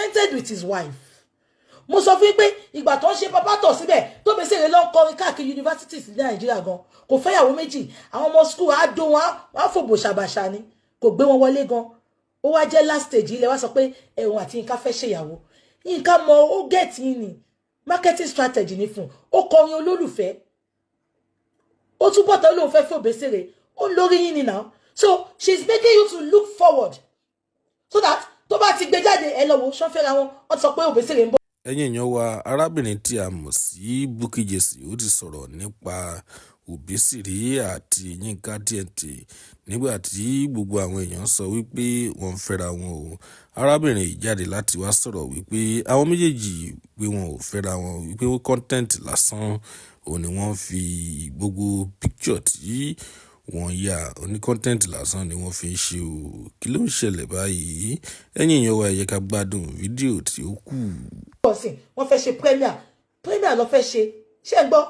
contented with his wife. Mo sọ fún yín pé ìgbà tó ń ṣe pápá tọ̀ síbẹ̀ tó Obesere ló ń kọrin káàkiri universities ní Nàìjíríà gan, kò fẹ́yàwó méjì. Àwọn ọmọ school á dó wọn, á fòbò ṣàbàṣà ni, kò gbé wọn wọlé gan. Ó wá jẹ́ last stage ilẹ̀ wá sọ pé ẹ̀hún àti Yínká fẹ́ ṣèyàwó. Yínká mọ ó get yín ni, marketing strategy ni fún. Ó kọrin olólùfẹ́, ó túbọ̀ tán lóun fẹ́ fẹ́ Obesere, ó ń lórí yín ni now. So she is making you to look forward so that tó bá ti gbé jáde, ẹ lọ wo ṣọ́fẹ́ra wọn, wọ́n ti sọ pé Obesere ń bọ̀. Ẹ̀yin èèyàn wa, arábìnrin tí a mọ̀ sí Bukky Jesse, ó ti sọ̀rọ̀ nípa Obesere àti Yinka TNT nígbà tí gbogbo àwọn èèyàn sọ wípé wọ́n ń fẹ́ra wọn o. Arábìnrin yìí jáde láti wá sọ̀rọ̀ wípé àwọn méjèèjì, pé wọn ò fẹ́ra wọn, wípé content lásán òun ni wọ́n fi gbogbo picture tí wọ́n yà, oní content lásán ni wọ́n fi ń ṣe o. Kí ló ń ṣẹlẹ̀ báyìí? Ẹ̀yin èèyàn wa, ẹ jẹ́ ká gbádùn fídíò tí ó kù. Wọ́n fẹ́ ṣe premiere, premiere ló fẹ́ ṣe. Ṣé ń gbọ́?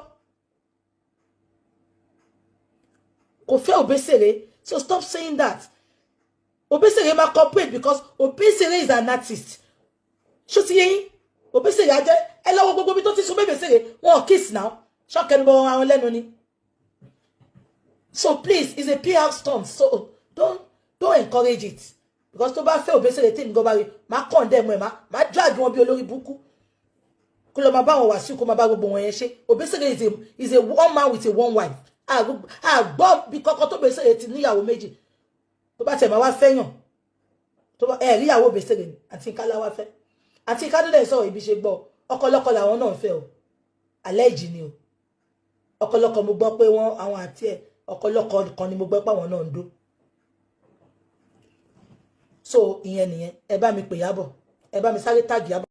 Kò fẹ́ Obesere, so stop saying that. Obesere máa cooperate because Obesere is an artist. Ṣó ti yé yín? Obesere á jẹ́ ẹ lọ́wọ́ gbogbo ibi tó ti sún Obesere, wọn ò kiss now, ṣọ́kẹ́ni bọ́ àwọn lẹ́nu ni. So please, it's a PR stunt, so don't encourage it, because tó bá fẹ́ Obesere, tí nǹkan bá rí, máa condemn ẹ̀, máa drag wọn bí olórí burúkú, kó lọ máa bá wọn Wàsíù, kó máa bá gbogbo wọn yẹn ṣe. Obesere is a one man with a one wife. Àgbọ̀ bí kọ́kọ́ tó Obesere ti níyàwó méjì. Tó bá tẹ̀ máa wá fẹ́yàn tó bá ẹ̀ ríyàwó Obesere ni àti Nǹkan láwá fẹ́, àti Nǹkan tó dẹ̀ sọ̀rọ̀ ibi ṣe gbọ́. Ọkọlọ́kọ làwọn náà fẹ́ o, alẹ́ ìjì ni o. Ọkọlọ́kọ, mo gbọ́ pé wọ́n àwọn àti ẹ̀, ọkọlọ́kọ kan ni mo gbọ́ pé àwọn náà ń dó. So ìyẹn nìyẹn. Ẹ bá mi pè Yábọ̀, ẹ bá mi sáré tag Yábọ̀.